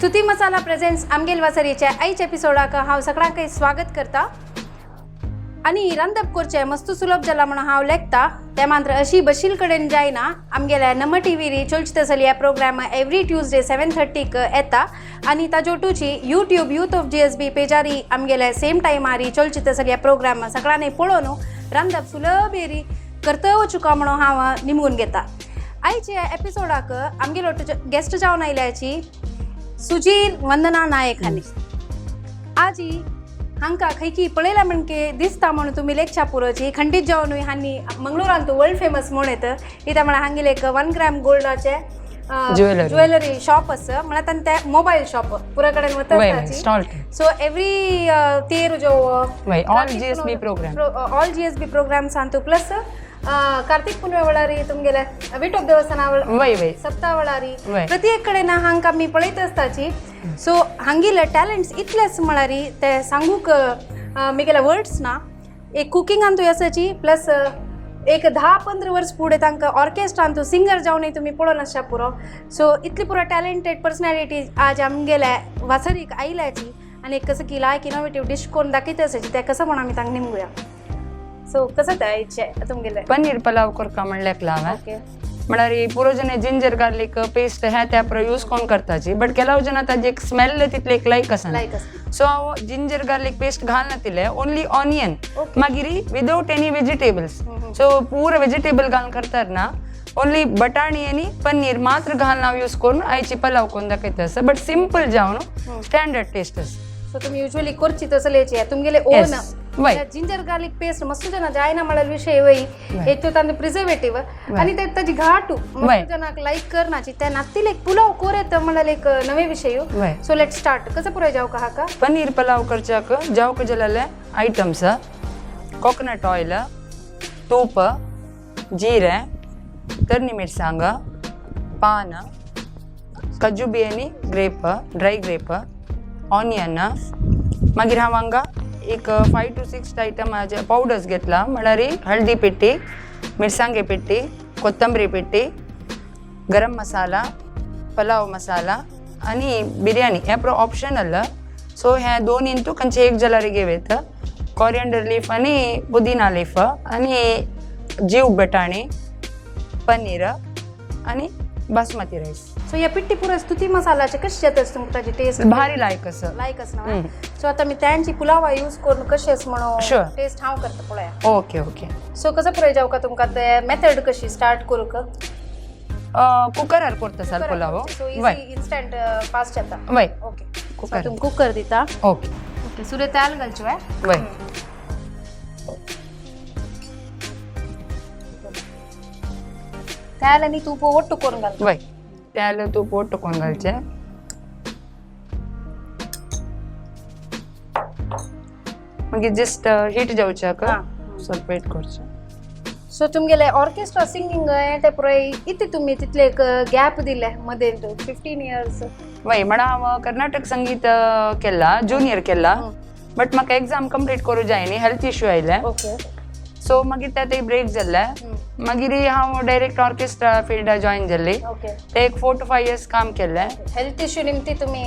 स्तुती मसाला प्रेझेंट्स आमगेल वासरीच्या आयच्या एपिसोडाक हांव सगळ्यांकय स्वागत करता आनी रांदप करचें मस्त सुलभ जाला म्हणून हांव लेखता ते मात्र अशी बशील कडेन जायना. आमगेल्या नम टी व्ही चलचित्र चली ह्या प्रोग्राम एवरी ट्युजडे 7:30 येता आनी ताज्यो टूची YouTube youth of GSB Pezari आमगेल्या सेम टायमारी चलचित्र चली ह्या प्रोग्राम सगळ्यांनी पळोवन रांदप सुलभ एरी करता वचुका म्हणून हांव निमगून घेता. आयच्या एपिसोडाक आमगेलो गेस्ट जावन आयल्याची सुजीर वंदना नायक हांणी. आजी हांकां खंयकी पळयला म्हणके दिसता म्हणून तुमी लेखच्या पुरोची खंडीत जावनूय हांणी मंगळुरांत वर्ल्ड फेमस म्हण येत कित्याक म्हळ्यार हांगेले एक 1 ग्रॅम गोल्डाचे ज्वेलरी. ज्वेलरी शॉप आसा म्हळ्यार तांचे ते मोबायल शॉप पुरा कडेन वता. स्टॉल. सो एवरी तेर जो वय, all GSB program. All GSB programs Antu plus Kartik पुनवे वेळारी तुमगेले Vithoba देवस्थाना वय वय सप्ता वेळारी वय. प्रत्येक कडेन हांकां आमी पळयत आसताची. सो हांगेले टॅलंट्स इतलेच म्हळ्यार ते सांगूंक मिगेले वर्ड्स ना. एक कुकिंगान तूं आसाची प्लस एक 10-15 वर्स फुडें तांकां ऑर्केस्ट्रान तूं सिंगर जावनूय तुमी पळोवन आसच्या पुरो. सो इतली पुरो टॅलेंटेड पर्सनॅलिटी आज आमगेल्या वासरीक आयल्याची आनी एक कसं की लायक इनोवेटीव डीश करून दाखयता आसाची ते कसं म्हण आमी तांकां निमगुया. सो कसं ते आयचें तुमगेलें? पनीर पलाव करका म्हणल्यार हांवें. ओके. म्हळ्यार पुरो जण जिंजर गार्लिक पेस्ट ह्या त्या यूज कोण करताची बट ಕೆಲವು ಜನ ताजी एक स्मेल तितले एक लायक आसना. लायक आसना. सो हांव जिंजर गार्लिक पेस्ट घालना ओनली ऑनियन. मागीर विदाउट एनी वेजिटेबल्स. सो पूरा वेजिटेबल घालून करतात ना, ओनली बटाणी आनी पनीर मात्र घालून हांव यूज करून आयची पलाव करून दाखयता आसा, बट सिंपल जावन स्टँडर्ड टेस्ट आसा. सो तुम्ही युज्वली करची तसलेची तुमगेले ओन वय. जिंजर गार्लिक पेस्ट मस्त जण जायना म्हळ्यार विशय वय. एक तर तांचे प्रिझर्वेटिव्ह आणि ते ताजी घाटू मस्त जणांक लायक करनाची ते नातील एक पुलाव कोर येता म्हळ्यार एक नवे विशय. वय. So let start. कसं पुराय जावं का हाका? पनीर पलाव करच्याक जावक जाल्यार आयटम्स कोकोनट ऑयल, तूप, जिरें, तरणी मिरसांग, पान, काजू बी आनी ग्रेप, ड्राय ग्रेप, ऑनियन. मागीर हांव हांगा एक 5 टू 6 आयटम हाजे पावडर्स घेतला, म्हळ्यार हळदी पिट्टी, मिरसांगे पिट्टी, कोत्तंबरी पिट्टी, गरम मसाला, पलाव मसाला आनी बिर्याणी हें पुरो ऑप्शनल. सो हे दोन इंतू खंयचे एक जाल्यार घेवं. कॉरियंडर लीफ आनी पुदिना लीफ आनी जीव बटाणे, पनीर आनी बासमती रायस. सो या पिट्टी पुरा स्तुती मसालाचे कशी जाता तुमकां ताजी टेस्ट? भारी लायक आसा. लायक आसना. सो आता मी त्यांची पुलावा यूज करून कशी आसा म्हणून टेस्ट हांव करता पळोवया. Okay okay. सो कसं पुराय जावं का तुमकां ते मेथड कशी स्टार्ट करूंक? कुकरार करता सर पुलाव. सो वय. इजी इन्स्टंट फास्ट जाता. वय. ओके. कुकर. तुम कुकर दिता. ओके. ओके, सुरे तेल घालचो. वय. तेल आनी तूप ಒಟ್ಟು करून घालता. वय, तेल तूप ಒಟ್ಟು करून घालचें. मागीर जस्ट हीट जावच्याक ಸ್ವಲ್ಪ वेट करचें. सो तुमगेले ऑर्केस्ट्रा सिंगींग हें ते पुराय इतले तुमी तितले एक गॅप दिले मदें 15 इयर्स? वय, म्हणा हांव कर्नाटक संगीत केला, जुनियर केला, बट म्हाका एग्जाम कंप्लीट करूं जाय न्ही, हेल्थ इश्यू आयले. ओके. सो मागीर ते ब्रेक जाल्ले. मागीर हांव डायरेक्ट ऑर्केस्ट्रा फिल्डा जॉईन जाल्ली. ओके. ते एक 4 टू 5 इयर्स काम केल्लें. हेल्थ इश्यू निमती तुमी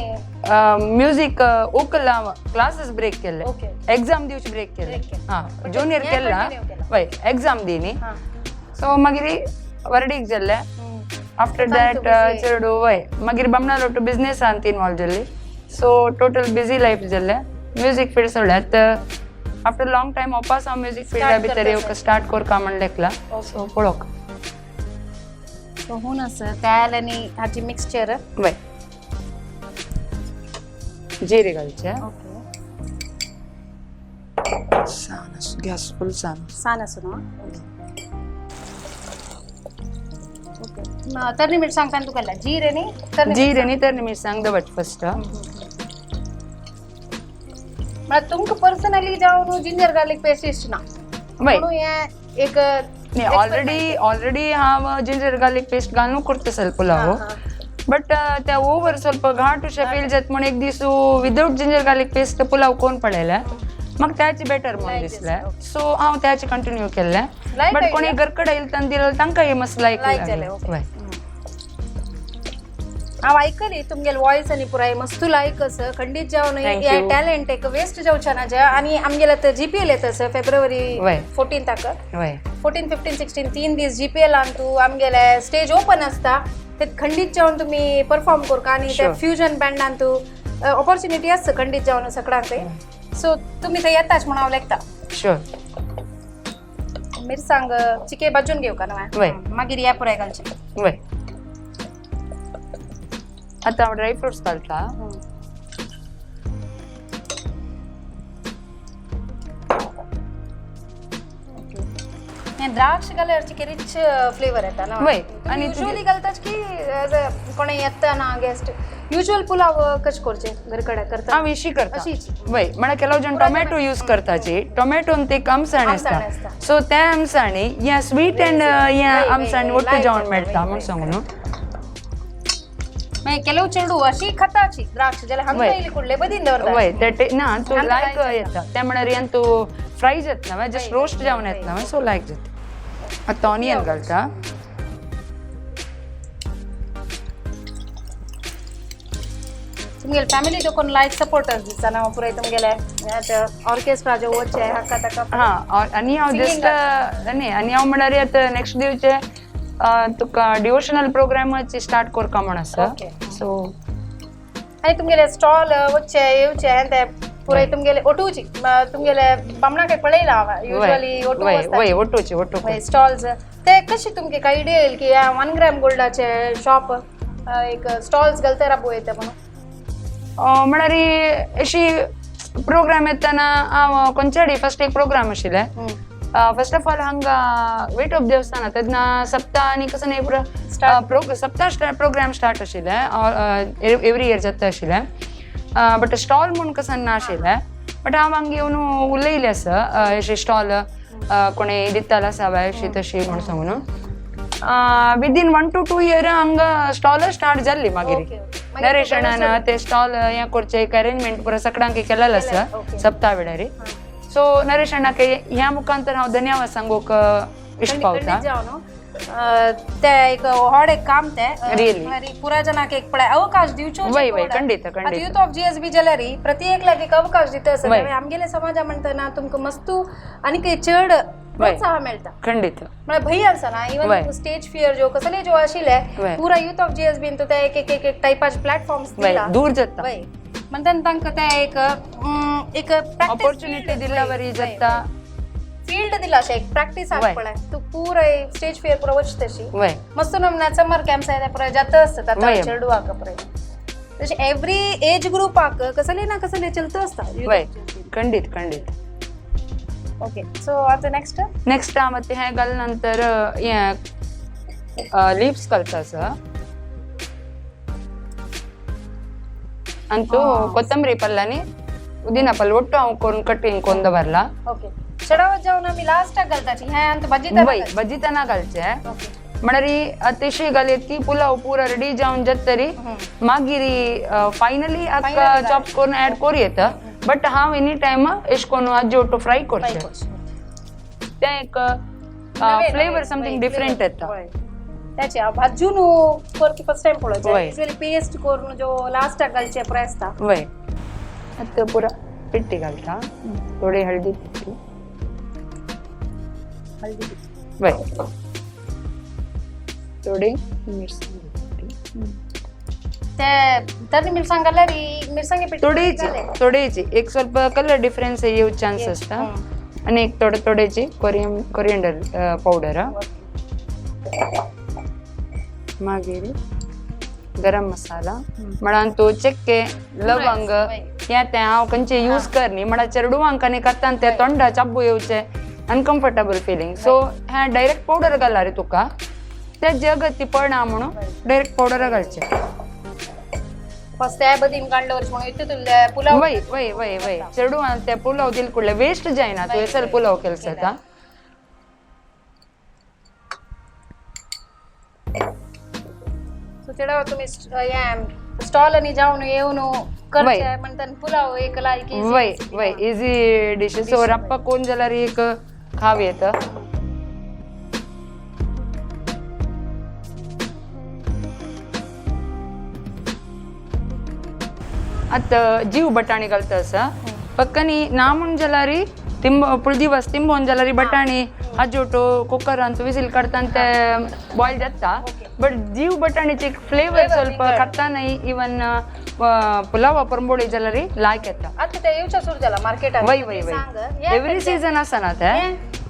म्युजीक ओकल क्लासीस ब्रेक केल्ले. ओके. एग्जाम दिवचे ब्रेक केल्ले. Break केले. हां, जुनियर हें केला. continue केलां. वय, एग्जाम दिनी. सो मागीर वर्डीक जाल्ले. आफ्टर तांतू that busy. चेडू वय, मागीर बामणालोटू बिजनेसान इनवॉल्व जाल्ली. सो टोटल बिजी लायफ जाल्लें. म्युजीक फील्ड सोडल्यात आफ्टर लॉंग टायम वापस हांव म्युजीक फिल्डा Start भितर करता. येवंक स्टार्ट करका म्हण लेखला. सो पळोवंक. सो हून आसा तेल आनी हाची मिक्सचर. वय, जिरे घालचे. ओके. सान गॅस फुल सान. सान आसा न्हू. ओके, तरणी मिरसांग तांतू घातला, जिरे आनी तरणी. जिरे आनी तरणी मिरसांग दवरचे फस्ट. म्हळ्यार तुमकां पर्सनली जावन जिंजर गार्लिक पेस्ट इश्ट ना वय. म्हणून हें एक न्ही, ऑलरेडी ऑलरेडी हांव जिंजर गार्लिक पेस्ट घालून करता सर पुलाव, बट त्या ओवर ಸ್ವಲ್ಪ घाट अशें फील जाता म्हण एक दीस without ginger garlic paste pulao कोण पळयलें, म्हाका त्याचे बेटर म्हणून Like दिसलें. दिसलें. सो हांव त्याचे कंटिन्यू केल्लें. Like but कोणी आयलें? घरकडे येयले तांकां दिलें, तांकां मस्त लायक. लायक जालें, okay. वय. हांव आयकली तुमगेले वॉयस आनी पुराय मस्तू लायक आसा खंडीत जावन Thank हे you. Talent एक वेस्ट जावचें ना जे आनी आमगेले आतां जीपीएल येता सर फेब्रुवारी वय. 14ताक वय. 14, 15, 16 3 दीस जीपीएलान तूं आमगेले स्टेज ओपन आसता ते खंडीत जावन तुमी परफॉर्म करका आनी ते फ्युजन बँडान तूं ऑपॉर्च्युनिटी आसता खंडीत जावन सगळ्यांक सो तुमी थंय येताच म्हणून हांव लेखता. शुअर. मिरसांग चिके भाजून घेवका न्हय? वय. मागीर या पुराय घालचें. वय, आतां हांव ड्राय फ्रुट्स घालता. हें द्राक्ष घाल्यार चिके रिच फ्लेवर येता ना? वय. आनी आनी युजुअली घालतात की as a कोणें येता ना गेस्ट, युजुअल पुलाव कशें करचें घर कडेन करता? हांव अशी करता. अशीच. वय, म्हळ्यार ಕೆಲವು जण टोमॅटो यूज करताची, टोमॅटोन ते आमसाण आमसाण आसता. आसता. सो त्या आमसाणी ह्या स्वीट अँड ह्या आमसाण वय, ಒಟ್ಟು light जेवण जाता, मेळटा वय, म्हूण वय, सांगू न्हू. मागीर ಕೆಲವು चेडू अशी खाताची द्राक्ष जाल्यार हांगा वय. येयली कुडले बदीन दवरता. वय, ते ना तूं आमकां लायक लायक येता ते म्हळ्यार यान तूं फ्राय जाता ना, जस्ट वय, रोस्ट वय, जावन वय. येता ना, सो लायक जाता. आतां ऑनियन घालता. तुमगेले फॅमिली जो कोण लायक सपोर्टर्स दिसता ना पुराय तुमगेले ऑर्केस्ट्रा जो वचचे हाका ताका? हां, आनी हांव Singing. Just न्ही, आनी हांव म्हळ्यार आतां नेक्स्ट दिवचे तुका डिवोशनल प्रोग्रामाची स्टार्ट करका म्हूण आसा. सो आनी तुमगेले स्टॉल वचचे येवचे ते पुराय तुमगेले ओटूची तुमगेले बामणाक पळयला हांवें युजली ओटू वय आसता. वय, ओटोची ओटो. स्टॉल्स ते कशी तुमगे आयडिया येयल की 1 ग्रॅम गोल्डाचे शॉप एक स्टॉल्स घालता राबो येता म्हणून? म्हळ्यार अशी प्रोग्राम येताना हांव कोंचाडी फर्स्ट एक प्रोग्राम आशिल्लें. फर्स्ट ऑफ ऑल हांगा वेटोप देवस्थान तेन्ना सप्ताह आनी कसं न्ही Start. सप्ताह प्रोग्राम स्टार्ट आशिल्लें, एवरी इयर जाता आशिल्लें, बट स्टॉल म्हूण कसं ना आशिल्लें. बट हांव हांगा येवन उलयलें आसा अशें स्टॉल कोणें दितालो आसा बाय अशी तशी म्हूण सांगून विदीन 1 to 2 year हांगा स्टॉल स्टार्ट जाल्ली मागीर. Okay, okay. मागीर नरेशणान ते स्टॉल हें करचें एक अरेंजमेंट पुरो सगळ्यांक केलेलें आसा सप्ता वेळार. सो नरेश अण्णाक ह्या मुखांतर हांव धन्यवाद सांगूंक इश्ट पावता. खंडीत जावन न्हू ते एक व्हड एक काम ते Really. म्हळ्यार पुराय जणांक एक पळय अवकाश दिवचो. वय, वय, खंडीत, खंडीत. युथ ऑफ जीएसबी जाल्यार प्रति एकल्याक एक अवकाश दिता आसा. आमगेले समाजा म्हणटना तुमकां मस्तू आनी चड प्रोत्साह मेळटा. खंडीत. म्हळ्यार भंय आसना इवन स्टेज फियर जो कसले जो आशिल्ले पुरा युथ ऑफ जीएसबीन तो ते एक एक एक एक टायपाचे प्लॅटफॉर्म्स दिला. दूर जाता. वय, म्हणटना तांकां ते एक एक ऑपॉर्च्युनिटी दिल्ल्या वरी जाता. फील्ड दिला अशें एक प्रॅक्टीस आसा पळय तूं पुराय स्टेज फियर पुरो वचता तशी. मस्त नमूना समर कॅम्प्स आयले पुराय जाता आसता आतां चेडवाक पुराय तशें एवरी एज ग्रुपाक कसले ना कसले चलता आसता. वय, खंडीत खंडीत. ओके, सो आतां नेक्स्ट? नेक्स्ट ಮತ್ತೆ हें घाल नंतर हें लिव्स घालता आसा आनी तूं कोथंबरी पल्ला आनी पुदिना पल्ला ಒಟ್ಟು हांव करून कटिंग करून दवरला. ओके, चडावत जावन आमी लास्टाक घालताची हें आनी भाजी? वय, भजिताना घालचें. म्हळ्यार आतां घालयत की पुलाव पुरा रेडी जावन जाता तरी मागीर फायनली आतां चॉप करून ऍड करूं येता, बट हांव एनी टायम एश करून आजी ಒಟ್ಟು फ्राय करचें तें एक फ्लेवर समथींग डिफरंट येता. त्याचे भाजून करची फर्स्ट टायम पळोवचें, युजुअली पेस्ट करून जो लास्टाक घालचें पुराय आसता. वय, आतां पुरा पिट्टी घालता, थोडी हळदी पिट्टी. हळदी पिट्टी. वय, थोडी मिरसांग पिट्टी. ते तरणी मिरसांग घाल्यार मिरसांगे पिट्टी? थोडीची थोडीची, एक ಸ್ವಲ್ಪ कलर डिफरन्स येवचे चान्स आसता. आनी एक थोडे थोडेची कोरियंडर पावडर, मागीर गरम मसाला. म्हळ्यार तूं चेक्के लवंग हें तें हांव खंयचे यूज कर न्ही, म्हळ्यार चेडवांक आनी खाता ते तोंडा चाब्बू येवचे, अनकम्फर्टेबल फिलींग. सो हें डायरेक्ट पावडर घाला रे तुका ते जग ती पडना म्हणून डायरेक्ट पावडर घालचें. फर्स्ट त्या बदीन काडले वर्ष म्हणून इतले पुलाव. वय वय वय वय, चेडवां ते पुलाव दिल कुडले वेस्ट जायना, तूं एसल पुलाव केलो जाता. सो चेडवा तुमी स्टॉल आनी जावन येवन करचे म्हणटा पुलाव एक लायक. वय वय, इजी डिश. सो रप्पा कोण जाल्यार एक खाव येता. आतां जीव बटाणी घालता आसा पक्कनी ना म्हूण जाल्यार तिंब फुल दिवस तिंबोवन जाल्यार बटाणी आजोटो कुकरांत विसील काडटा ते बॉयल जाता. बट जीव बटाणीची एक फ्लेवर ಸ್ವಲ್ಪ खाता नाही इवन पुलाव परंबोळी जाल्यार लायक येता. आता ते येवच्या सुरू जाला मार्केटात. वय वय वय, एवरी सीझन आसा ना ते.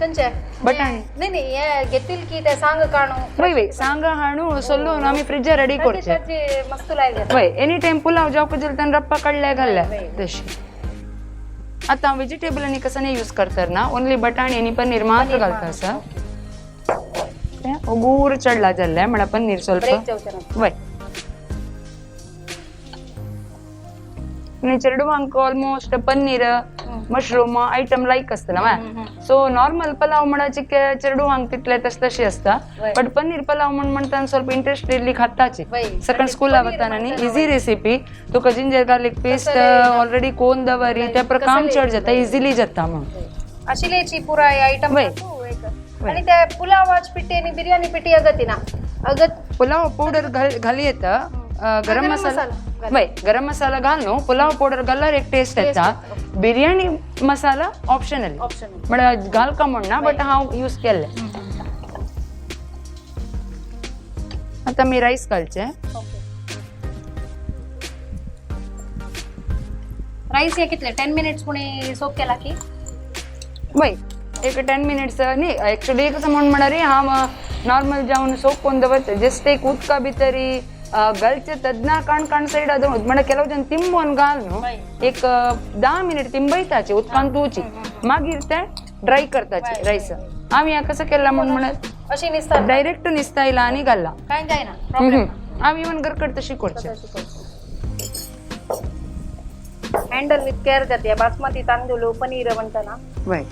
खंयचे? बटाणी. नाही नाही, हे घेतील की ते सांग काणू. वय वय, सांग हाणू सोलून आमी फ्रिजार रेडी करचे. ताजी मस्त लायक जाता. वय, एनी टाइम पुलाव जावक जाल्यार तांणी रप्पा काडले घाल्ले तशी. आतां वेजिटेबल आनी कसं यूज करतर ना, ओनली बटाणी आनी पनीर मात्र घालता आसा. गुर चडला जाल्लें म्हळ्यार पनीर ब्रेक ಸ್ವಲ್ಪ जावचें ना. वय, आनी चेडवांक almost paneer mushroom item like आसता. सो नॉर्मल पलाव म्हळ्यार चिके चेडवांक तितले तशें तशी आसता. वय. बट पनीर पलाव म्हण म्हणटान ಸ್ವಲ್ಪ इंट्रस्ट इल्ली खाताची. वय. सकाळ स्कुला वताना न्ही इझी रेसिपी. तुका जिंजर गार्लिक पेस्ट ऑलरेडी कोन दवरी ते काम चड जाता, इझिली जाता म्हणून. अशिलेची पुराय आयटम. वय. आणि त्या पुलावाच पिठी आणि बिर्याणी पिठी अगती ना अगत. पुलाव पावडर घाल घाली येता, गरम गरम मसाला. मसाला. वय, गरम मसाला घाल न्हू, पुलाव पावडर घाल्यार एक टेस्ट येता. बिर्याणी मसाला ऑप्शनल. ऑप्शन. म्हळ्यार घालका म्हण ना, बट हांव यूज केल्ले. आतां आमी रायस घालचे. राईस हे कितले 10 मिनिट्स कोणी सोक केला की? वय, एक 10 मिनिट्स न्ही. एक्चुअली कसं म्हण म्हळ्यार हांव नॉर्मल जावन सोक कोन्न दवरता. जस्ट एक उदका भितरी घालचे तदना काण काण सायड दवर. म्हळ्यार ಕೆಲವು जन तिंबोवन घाल न्हू. वय. एक 10 मिनिट तिंबयताचे उदकान धुवची, मागीर ते ड्राय करताचे रायस. आमी हें कसं केलां म्हण म्हणत अशी निसता. डायरेक्ट निसतायला आनी घालला. काय जायना प्रॉब्लेम. आमी इवन घरकड तशी करचे. हँडल विथ केअर जाते बासमती तांदूळ पनीर म्हणताना. वय.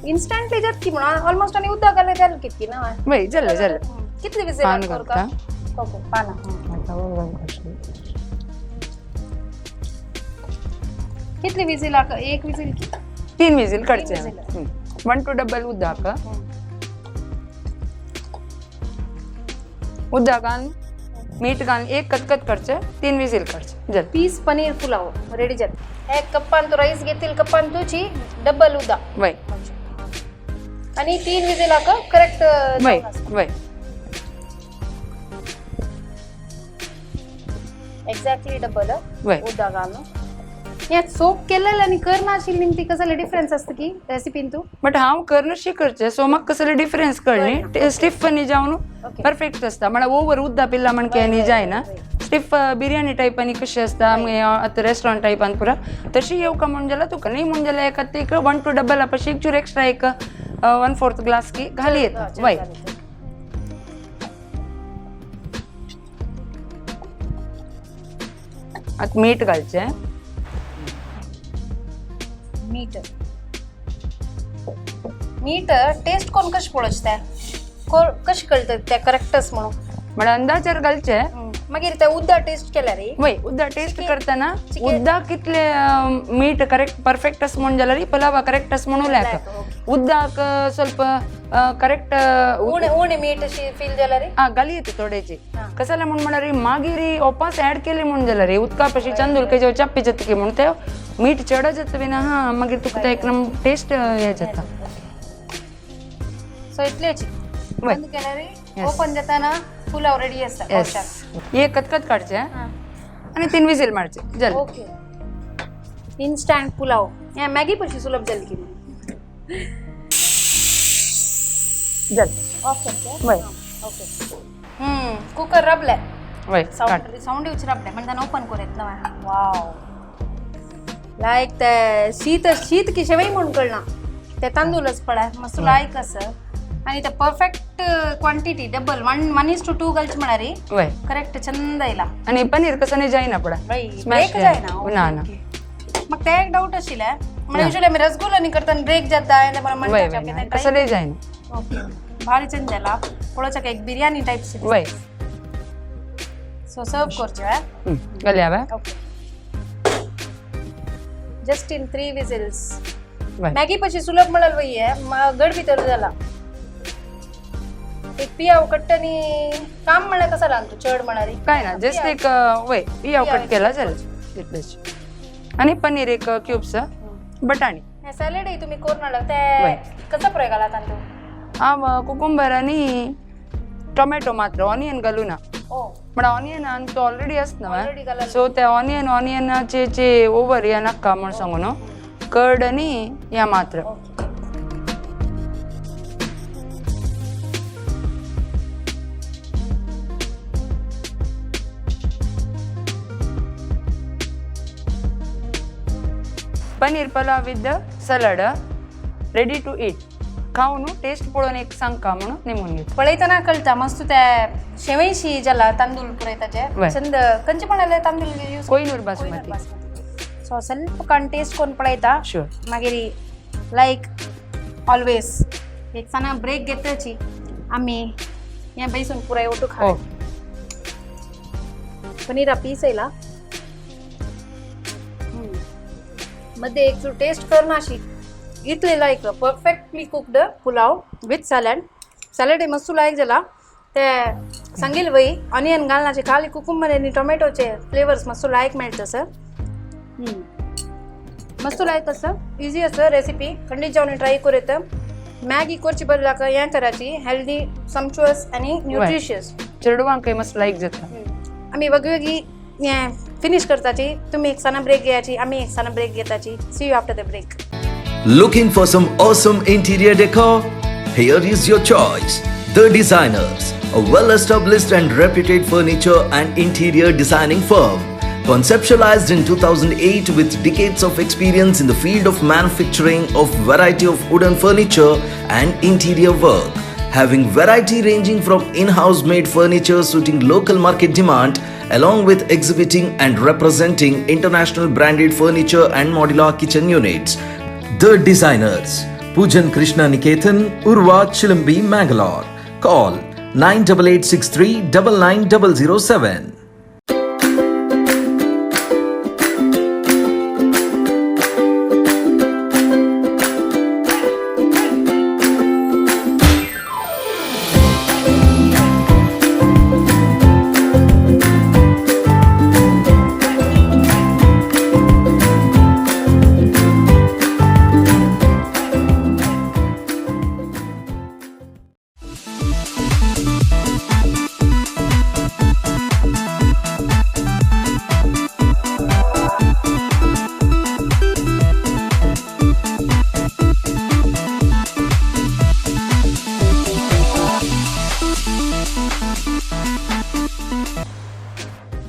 इन्स्टंटली जात की म्हणून ऑलमोस्ट आणि उदक घातलं जालें कितकी ना. वय, जालें जालें. कितली विजील पान करता? घालता. ओके, पानां. कितली विजील? एक विजील की? 3 विजील काडचे. विजील. 1 टू डबल उदक उदक घालून मीठ घालून एक कतकत करचे, 3 विजील काडचे, जालें. पीस पनीर पुलाव रेडी जाता. एक कप्पान तू राईस घेतील कप्पान तुची डबल उदक. वय. आणि 3 विजीलाक करेक्ट. वय वय. एक्झॅक्टली डबल वय. उदक घालून या सोप केलेलं आणि कर नाशिल्ली ती कसले डिफरन्स असतं की रेसिपीन तू? बट हांव करनशी करचे, सो म्हाका कसले डिफरन्स कळ्ळी. स्टिफ न्ही जावन परफेक्ट आसता. म्हळ्यार ओवर उद्दा पिल्ला म्हणके न्ही जायना. स्टिफ बिर्याणी टायप आनी कशी आसता आतां रेस्टॉरंट टायपान पुरा तशी येवका म्हण जाल्यार तुका न्ही म्हण जाल्यार एका एक 1 टू डबल पशी एक चूर एक्स्ट्रा एक 1/4 ग्लास की घाली येता. वय. आतां मीठ घालचें. मीठ मीठ टेस्ट कोण कशें पळोवचें तें कशें कळटा तें करेक्टच म्हणून? म्हळ्यार अंदाजार घालचें. मागीर ते उदक टेस्ट केल्यार रे. वय, उदक टेस्ट करतना उदक कितले मीठ करेक्ट परफेक्ट आसा म्हूण जाल्यार पुलावा करेक्ट आसा म्हणून लायक. उदक ಸ್ವಲ್ಪ करेक्ट. उणें उणें मीठ अशी फील जाल्यार? आ घाली येता थोडेची. कसाला म्हूण म्हळ्यार मागीर ओपास ऍड केली म्हूण जाल्यार उदका पशी चंदूल केजे चाप्पी जाता की म्हूण ते मीठ चड जाता बीन. हा, मागीर तुका ते एकदम टेस्ट हे जाता. सो इतलेच. वय. बंद केल्यार ओपन जाताना पुलाव रेडी आसा. येस, हे कतकत काडचे आनी 3 विजील मारचे, जालें. ओके, इन्स्टंट पुलाव हे मॅगी पशी सुलभ जाली की. जालें. ऑफ करते. वय. ओके, कुकर रबले. वय, काड. साऊंड साऊंड येवचे रबले म्हणताना ओपन करूं येत ना. वाव, लायक ते शीत शीत की शेवई म्हूण कळना ते तांदूळच पळय मस्त लायक आसा आणि ते perfect quantity double one 1:2 घालचे म्हळ्यार वय. करेक्ट चंद येयला. आनी पनीर कसं नाही जायना पडा. ब्रेक जायना. ना ना. मग ते एक डाऊट आशिल्लें म्हळ्यार युजली आमी रसगुल्ला न्ही करतना ब्रेक जाता. वय वय, कसं जायना. ओके, भारी चंद जाला पळोवच्याक एक बिर्याणी टायप. वय. सो सर्व करचे. घालया. Okay, just in 3 whistles. वय. मॅगी पशी सुलभ म्हळ्यार वय गड भितर जाला. एक पियाव कट्टनी काम म्हळ्यार कसं रांदतो चड म्हळ्यार काय ना, जस्ट एक वय पियाव कट केला जालें तितलेच. आनी पनीर एक क्यूब्स, बटाणी. सॅलडय तुमी करून हाडला ते वय. कसो प्रयोग घाला तांतूत? हांव कुकुंबर आनी टोमॅटो मात्र, ऑनियन घालूं ना. ओ. पण ऑनियन आनी तो ऑलरेडी आसता Already न्हय, घाला. सो ते ऑनियन ऑनियनाचे चे ओवर या नाका म्हण सांगू न्हू, कर्ड आनी या मात्र. Okay. Paneer pulao with salad ready to eat. खावन टेस्ट पळोवन एक सांगका म्हणून निमून घेता. पळयतना कळटा मस्त ते शेवयशी जाला तांदूळ पुरयताचे. वय. चंद खंयचे म्हणाले तांदूळ यूज? कोहिनूर बासमती. सो ಸ್ವಲ್ಪ कान टेस्ट करून पळयता. शुअर. मागीर लायक ऑलवेज एक साना ब्रेक घेताची आमी हें बैसून पुराय ओटू खा. ओके. पनीरा पीस येयला मध्ये एक टेस्ट कर ना अशी इतले like perfectly cooked pulao with salad. Salad हे मस्त लायक जाला ते सांगेल वय ऑनियन घालनाचे, खाली कुकुंबर आनी टोमॅटोचे फ्लेवर्स मस्त लायक मेळटा सर. मस्त लायक आसा, इजी आसा रेसिपी, खंडीत जावन ट्राय करूं येता. मॅगी करची बदलाक हें कराची, हेल्दी, सम्चुअस आनी न्यूट्रिशियस. चेडवांकय मस्त लायक जाता. आमी वेगवेगळी हें फिनीश करताची, तुमी एक साना ब्रेक घेयाची, आमी एक साना break घेताची. See you after the break. Looking for some awesome interior decor? Here is your choice. The Designers, a well established and reputed furniture and interior designing firm. Conceptualized in 2008 with decades of experience in the field of manufacturing of variety of wooden furniture and interior work. Having variety ranging from in-house made furniture suiting local market demand, along with exhibiting and representing international branded furniture and modular kitchen units. The Designers, Pujan Krishna Niketan, Urwa Chilambi, Mangalore. Call 98863 99007.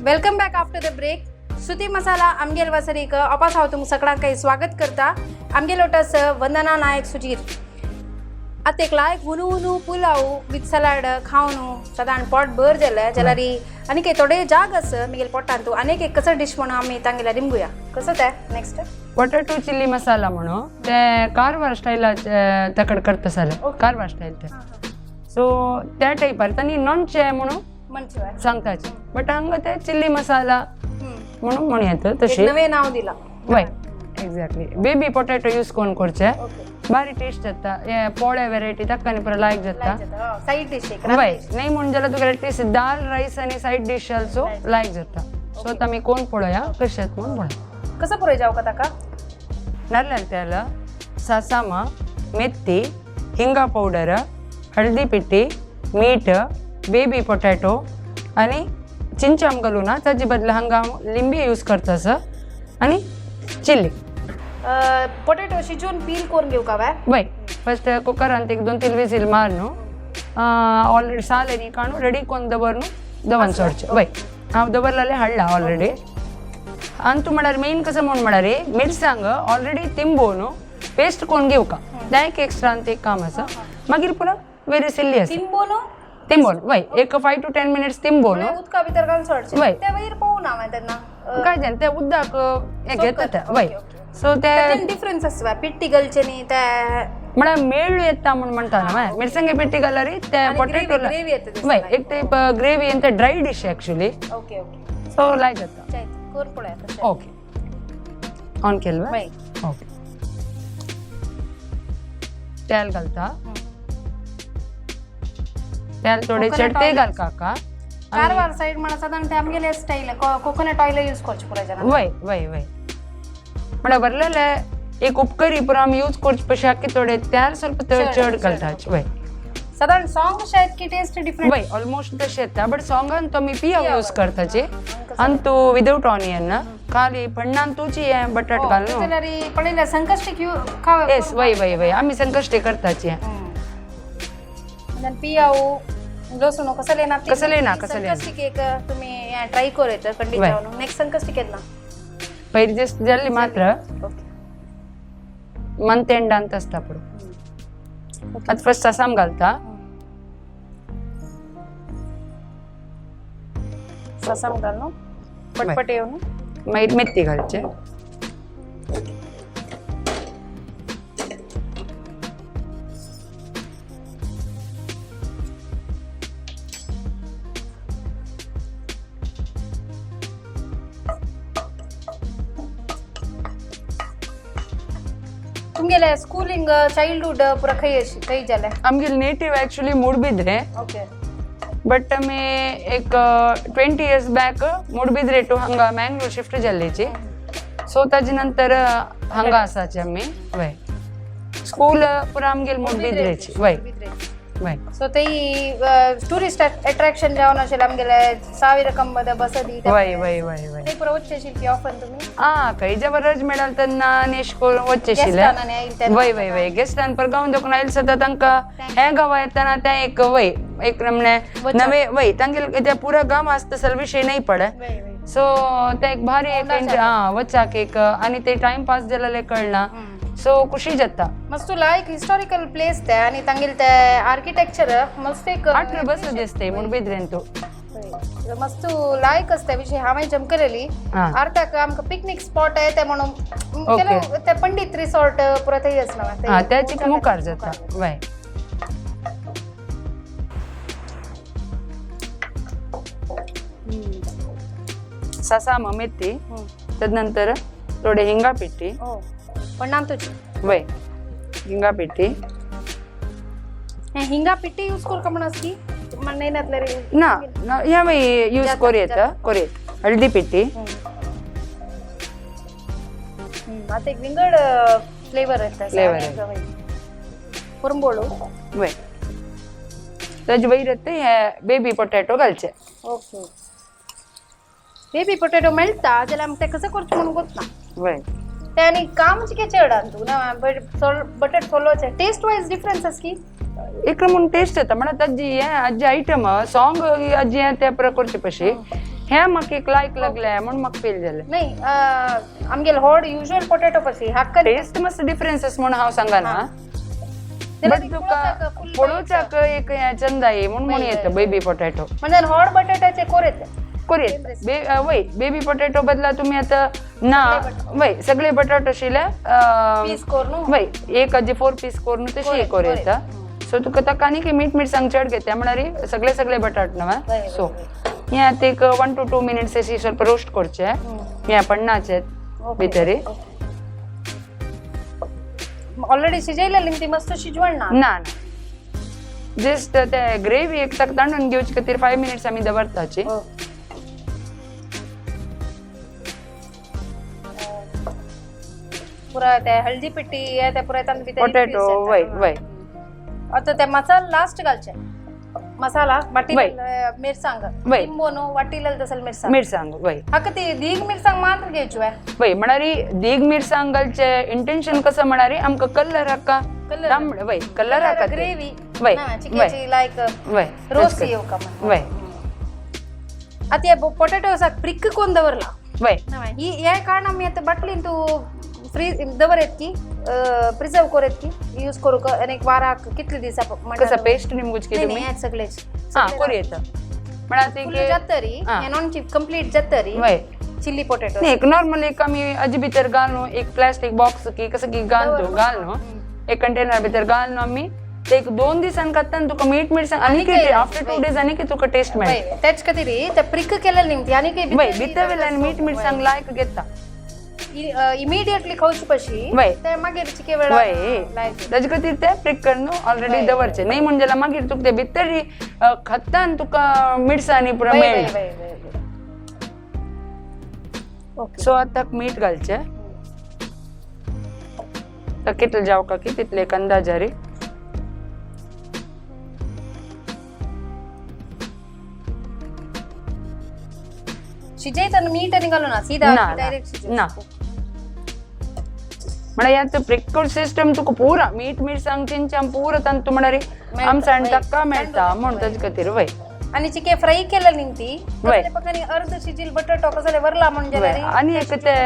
Welcome back after the break. Shruti Masala आमगेल वसरीक अपास हांव तुमकां सगळ्यांक स्वागत करता. आमगेल oats Vandana Naik सुजीर. आतां एक लायक हुनू हुनू pulao with salad खावन सदां पोट भर जालें जाल्यार आनीक एक थोडे जाग आसा मुगेल पोटांत. आनीक एक कसो डीश म्हणून आमी तांगेल्या रिमगुया कसो तें नेक्स्ट? पॉटॅटो चिल्ली मसाला म्हणून ते कारवार स्टायलाचे तकड करता जाल्यार, कारवार स्टायल ते, सो त्या टायपार तांणी नॉनचे म्हणून म्हणचे सांगताचे, बट हांगा ते चिल्ली मसाला म्हणून म्हणू येता तशी. एक नवें नांव दिलां. वय, एक्झॅक्टली. बेबी पॉटॅटो यूज करून करचे, बारी टेस्ट जाता. हे पोळे वेरायटी ताका आनी पुरो लायक जाता. साईड डिश एक. वय, नाही म्हणून जाल्यार तुका एटलीस्ट दाल रायस आनी सायड डीश ऑल्सो लायक जाता. सो आमी कोण पळोवया कशें जाता म्हणून पळोवया. कसो पुरय जावं का ताका? नारळ तेल, सासामा, मेथी, हिंगा पावडर, हळदी पिठी, मीठ, बेबी पोटॅटो आनी चिंचाम घालूं ना, ताजे बदला हांगा हांव लिंबी यूज करता सर, आनी चिल्ली. पोटॅटो शिजून पील करून घेवं का? वय, फस्ट कुकरांत एक 2-3 विजील मार न्हू, ऑलरेडी साल आनी काणू रेडी कोन्न दवर न्हू, दवर सोडचें. वय, हांव दवरलेलें हाडलां ऑलरेडी. आनी तूं म्हळ्यार मेन कसो म्हूण म्हळ्यार मिरसांग ऑलरेडी तिंबो न्हू, पेस्ट कोन्न घेवका, तें एक एक्स्ट्रा एक काम आसा. मागीर पुरो वेरी सिल्ली आसा. तिंबो न्हू? तिंबोन वय, एक 5 to 10 minutes तिंबो न्हू. उदका भितर घालून सोडचें? वय. ते वयर पळोवना हांवें तेन्ना. काय जालें तें उदक हें घेता तें. वय, सो तें डिफरन्स आसता पिट्टी घालचें न्ही ते? म्हळ्यार मेळू येता म्हूण म्हणटा न्हू, मिरसांगे पिट्टी घाल्यार ते आनी पोटेटो gravy येता दिसता. वय, एक टायप ग्रेवी आनी ते dry dish actually. Okay okay. So लायक जाता. कर पळोवया तशें. ओके, ऑन केलं? वय. ओके, तेल घालता. तेल थोडे Coconut चड ते oil. घाल काका. कारवार साईड म्हणा साधारण ते आमगेले स्टाईल कोकोनट ऑइल यूज करचे पुराय जण. वय वय वय, म्हळ्यार बरलेले एक उपकरी पुरो आमी यूज करचे पशी आख्खे थोडे तेल ಸ್ವಲ್ಪ चड, चड चड. घालताच वय. साधारण सॉंग शायद की टेस्ट डिफरंट. वय, ऑलमोस्ट तशें येता, बट सॉंगान तो आमी पियाव पियाव यूज करताची आनी तूं विदाउट ऑनियन खाली पण्णान तुची हें बटाट घाल न्हू. जाल्यार पळयल्यार संकश्टीक you खाव. येस, वय वय वय, आमी संकश्टी करताची. पियाव लसूण कसले ना. कसले ना, कसले ना. संकश्टीक एक तुम्ही ट्राय करू येतं खंडीत वय. जावन नेक्स्ट संकश्टीक येत ना. पयर जस्ट जाल्ली मात्र ओके. मंथ एंडांत आसता पुरो. आतां फर्स्ट ससाम घालता. ससाम घाल न्हू पटपट येवन. मागीर मेथी घालचे. तुमगेले स्कूलिंग चाइल्डहुड पुरा खंय अशी खंय जालें? आमगेले native actually Moodbidri. Okay. But आमी एक 20 इयर्स बॅक मूडबिद्रे टू हांगा मँगलोर शिफ्ट जाल्लीची. सो ताजे नंतर हांगा आसाची आमी. वय, स्कूल पुरा आमगेले मूडबिद्रेची. वय वय. सो ते टुरिस्ट अट्रॅक्शन जावन आशिल्लें आमगेले ಸಾವಿರ ಕಂಬದ ಬಸದಿ. वय वय वय वय. ते पुरा वचचे आशिल्ली की ऑफन तुमी? आ खंयच्या बरोच मेळाल तेन्ना आनी अशें करून वचचें आशिल्लें. गेस्टान आनी आयल. वय वय वय, गेस्टान पर गांव दोकून आयल सदां तांकां हें गांवा येतना तें एक वय एक म्हणल्यार वचप. नवे वय तांगेले ते पुरा गांव आसता तसलो विशय नाही पडे. वय वय. सो ते एक भारी एक हा वचाक एक आनी ते टायम पास जालें कळना, सो खुशी जाता. मस्त लायक हिस्टॉरिकल प्लेस ते आनी तांगेले ते आर्किटेक्चर मस्त एक. आठ बस दिसते मुडबिद्रेन तूं. वय. मस्त लायक आसता विशय हांवें जमकलेली. हा. अर्थाक आमकां पिकनीक स्पॉट आहे ते म्हणून ओके. ಕೆಲವು ते पंडित रिसॉर्ट पुरा थंय आसना. हा, त्याची मुखार जाता वय. ससाम मेथी, तदनंतर थोडे हिंगा पिठी. हो, पण नाम तुझी. वय, हिंगा पिठी. हे हिंगा पिठी यूज करका म्हण आसती नाही नातले रे. ना ना, ह्या मागीर यूज जाता, करूं येता. जाता. करूं येता. हळदी पिठी. आता एक विंगड फ्लेवर येता. Flavor येता. पुरंबोळू. वय, ताजे वयर ते हे बेबी पोटॅटो घालचे. ओके, बेबी पोटॅटो मेळटा जाल्यार आमकां ते कसं करचें म्हणून गोत ना. वय. ते आनी काम कितें चड आहा तूं ना बटाट सोलोचे टेस्ट वायज डिफरन्स आसा की. एक म्हूण टेस्ट येता म्हणल्यार ताजी हें आजी आयटम सॉंग आजी हें ते पुरो करचे पशी हें म्हाका एक लायक लागलें म्हूण म्हाका फील जालें. नाही, आमगेले होड युज्युअल पोटॅटो पशी हाका टेस्ट मातसो डिफरन्स आसा म्हूण हांव सांगना, बट तुका पळोवच्याक एक हें चंद आहे म्हूण म्हूण येता बेबी पोटॅटो. म्हणजे होड बटाट्याचे कोर येते. कोर येता. वय, बेबी पोटॅटो बदला तुमी आतां ना वय सगळे बटाट आशिल्ले पीस कोर न्हू. वय, एक आजी 4 पीस करून तशी एक कोर येता. सो तुका ताका आनी मीठ मिरसांग चड घेता म्हळ्यार सगळे सगळे बटाट न्हय. सो हें आतां एक 1 to 2 minutes अशी ಸ್ವಲ್ಪ रोस्ट करचें हें पण्णाचें भितर. ऑलरेडी शिजयलेली ती मस्त शिजवण ना. ना ना, जस्ट ते ग्रेवी एक ताका तांडून घेवचे खातीर 5 मिनिट्स आमी दवरताची. पुरा ते हळदी पिठी ते पुरा तांदूळ भितर. पोटॅटो वय वय. आता ते मसाला लास्ट घालचे मसाला वाटी वय. मिरसांग. वय. लिंबोनो वाटीला तसल मिरसांग. मिरसांग वय. हाका ती दीग मिरसांग मात्र घेवची वय. वय, म्हळ्यार दीग मिरसांग घालचे इंटेन्शन कसं म्हळ्यार आमकां कलर हाका कलर. तांबडे वय कलर हाका ग्रेवी. वय. चिकेची लायक वय. रोस येवका म्हण. वय. आता हे पोटॅटो असा प्रिक कोण दवरला. वय. ही हे कारण आमी आतां बाटलीन तूं फ्रीज दवरेत की प्रिझर्व करेत की यूज करूक आनी एक वाराक कितले दिसा? कसं पेस्ट निमगुच की तुम्ही नाही सगळेच. हा करू येता म्हळ्यार फुल ते जातरी हा. हे नॉन कंप्लीट जातरी वय चिल्ली पोटॅटो. नाही, एक नॉर्मल एक आमी हाजे भितर घालून एक प्लास्टीक बॉक्स की कसं की घालतो घालून एक कंटेनर भितर घालून आमी ते एक 2 दिसान खाता तुका मीठ मिरसांग आनी आफ्टर 2 डेज आनी तुका टेस्ट मेळटा. त्याच खातीर ते प्रिक केलेले निमती आनी वय, भितर वेल्यान मीठ मिरसांग लायक घेता. इमिडिएटली खावचे पशी वय. ते मागीर चिके वेळार वय लायक ताजे खातीर ते प्रिक करून ऑलरेडी वय, दवरचे नाही म्हण जाल्यार मागीर तुका ते भितर खत्तान तुका मिरसांनी पुरो वय, मेळ वय, वय, वय, वय. ओके. सो आतां मीठ घालचें तर कितले जावका की तितले एक अंदाजारी. शिजयताना मीठ आनी घालूं ना सीधा ना, ना, डायरेक्ट ना. म्हळ्यार ह्यात प्रिकड सिस्टम तुका पुरा मीठ मिरसांग चिंचां पुरा तांतू म्हळ्यार मेळटा, आमसाण वय. ताका मेळटा म्हूण ताजे खातीर वय. आणि चिके फ्राय केलं न्ही ती वय. तसले पकानी अर्ध शिजील बटाटो कसले वरला म्हणजे वय. आनी एक ते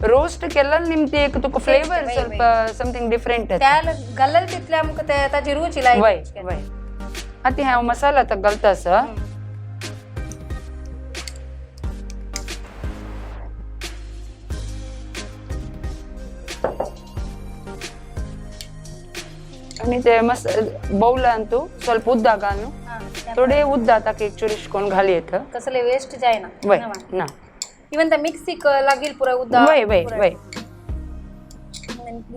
रोस्ट केल्ल्यान निमती एक तुका फ्लेवर वय, ಸ್ವಲ್ಪ समथिंग डिफरंट येता. त्या घालल तितले आमकां ते ताजी रुची लायक वय वय. आतां हांव मसाला आतां घालता आसा. आनी ते मस्त बौलान तूं ಸ್ವಲ್ಪ उद्दा घालून थोडे उद्दा ताका एक चुरीश करून घाली येता. कसले वेस्ट जायना. वय ना. इवन त्या मिक्सीक लागील पुरा उद्दा. वय वय वय.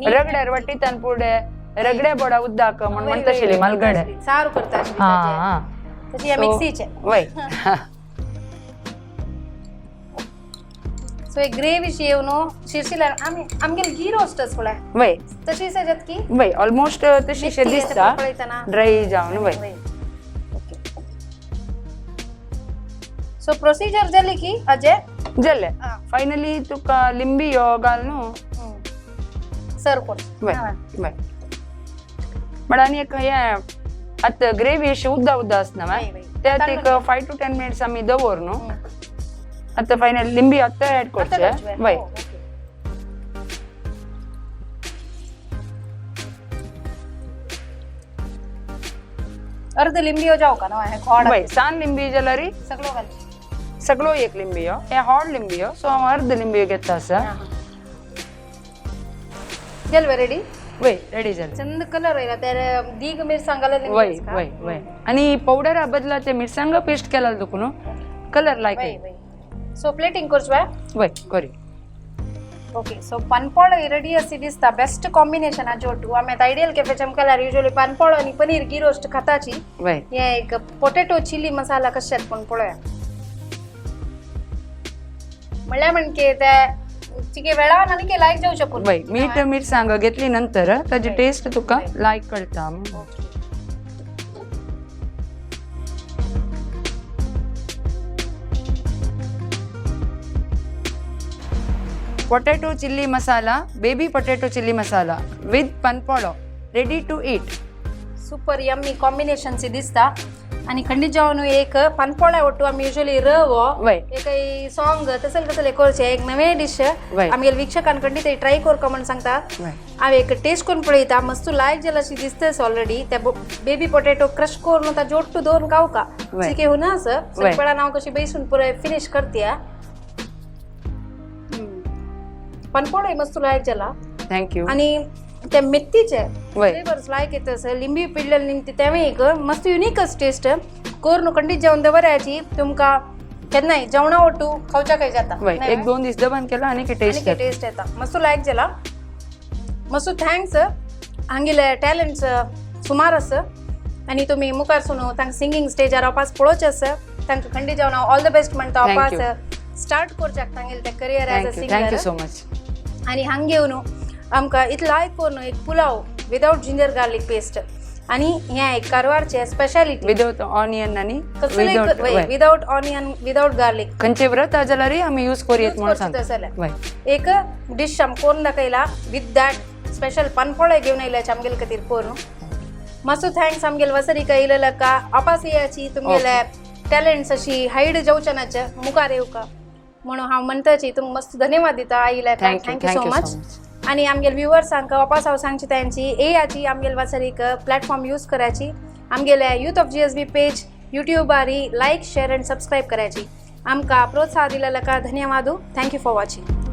रगड्यार वाटीतान पुढे रगड्या बोडा उद्दाक म्हण म्हणताशिल्ली मालगडे. सारू करता हा हा. तशी या मिक्सीचे. वय. सो एक ग्रेवी शी येवन शिरशिला आमी आमगेले घी रोस्ट पळय वय तशी सजत की वय ऑलमोस्ट तशी मेथी दिसता पळयतना. ड्राय जावन वय. सो प्रोसिजर जाली की अजय जालें. हा. फायनली तुका लिंबी यो घाल न्हू. सर्व कर. वय वय. बट आनी एक हें आतां ग्रेवी अशी उद्दा उद्दा आसना वय, वय. त्यात एक 5 to 10 minutes आमी दवर न्हू. आतां फायनल लिंबी आतां ऍड करचे. वय. अर्ध लिंबी हो जाऊ का ना हे खोड वय सान लिंबी जाल्यार सगळो घाल. सगळो एक लिंबी हो हे हॉड लिंबी हो सो हांव अर्द लिंबी घेता आसा. जालें रेडी. वय रेडी जालें. चंद कलर येयला त्या दीग मिरसांग घालले. वय वय वय. आनी पावडरा बदला ते मिरसांग पेस्ट केला तुका न्हू कलर लायक. वय वय. सो प्लेटिंग करचो. वय करी. ओके सो पानपोळो रेडी अशी दिसता. बेस्ट कॉम्बिनेशन आहा जोटू. आमी आतां आयडियल कॅफे चमकेल्यार युजली पानपोळो आनी पनीर घी रोस्ट खाताची. वय. हे एक पोटेटो चिली मसाला कशें पूण पळोवया म्हणल्यार म्हणके ते चिके वेळान आनी लायक जावचें पूण. वय मीठ मिरसांग घेतली नंतर ताजी टेस्ट तुका लायक कळटा. Potato chilli masala, baby potato chilli masala with panpolo ready to eat. Super yummy combination सी दिसता. आनी खंडीत जावन एक पानपोळ्या ಒಟ್ಟು आमी युजली रवो वय. एक सॉंग तसले तसले करचे एक नवे डिश वय. आमगेले वीक्षकान खंडीत ट्राय करका म्हण सांगता. वय. हांव एक टेस्ट करून पळयता. मस्त लायक जाल्यार अशी दिसताच ऑलरेडी. त्या बेबी पोटेटो क्रश करून ता जोट्टू दवरून खावका वय. चिके हुना आस वय. सगळ्या हांव कशी बेसून पुराय फिनीश करते. पानपोळोय मस्त लायक जाला. Thank you. आणि त्या मेथीचे वय. फ्लेवर्स लायक येत असं लिंबी पिडलेले निमती तेवूय एक मस्त युनिकच टेस्ट करून खंडीत जेवण दवरायची तुमकां केन्नाय जेवणा ओटू खावच्या काय जाता. वय एक दोन दीस दबान केला आनी टेस्ट आनी टेस्ट येता. मस्त लायक जाला. मस्त thanks. हांगेले टॅलंट्स सुमार आसा आनी तुमी मुखार सून तांकां सिंगींग स्टेजार वापास पळोवचें आसा. तांकां खंडीत जेवण ऑल the best म्हणटा. Thank वापास you. Start करच्याक तांगेलें तें career as a thank you thank you singer. So much. आनी हांग येवन आमकां इतलो लायक करून एक pulao without ginger garlic paste आनी हें एक कारवारचें स्पेशालिटी विदाउट ऑनियन आनी कसलें without without onion without garlic खंयचे व्रत जाल्यार आमी यूज करूं येत म्हणून करचें सांगता. जाल्यार. वय. एक डिश आम करून दाखयला विथ that special पानपोळे घेवन आयल्याचे आमगेले खातीर करून. मातसो thanks आमगेले वसरीका येयलेला का अपास येयाची तुमगेले टॅलंट्स अशी हायड जावचे नाचे मुखार येवका म्हणून हांव म्हणटाची तुमकां मस्त धन्यवाद दिता आयिल्ल्या. Thank you thank you so thank you much. So much. आणि आमगेले व्ह्युअर्सांक वापस हांव सांगची तांची येयाची आमगेले वासरीक प्लॅटफॉर्म यूज करायची. आमगेले youth of GSB page यूट्यूबारी like share and subscribe करायची. आमकां प्रोत्साह दिलेल्या का धन्यवाद. Thank you for watching.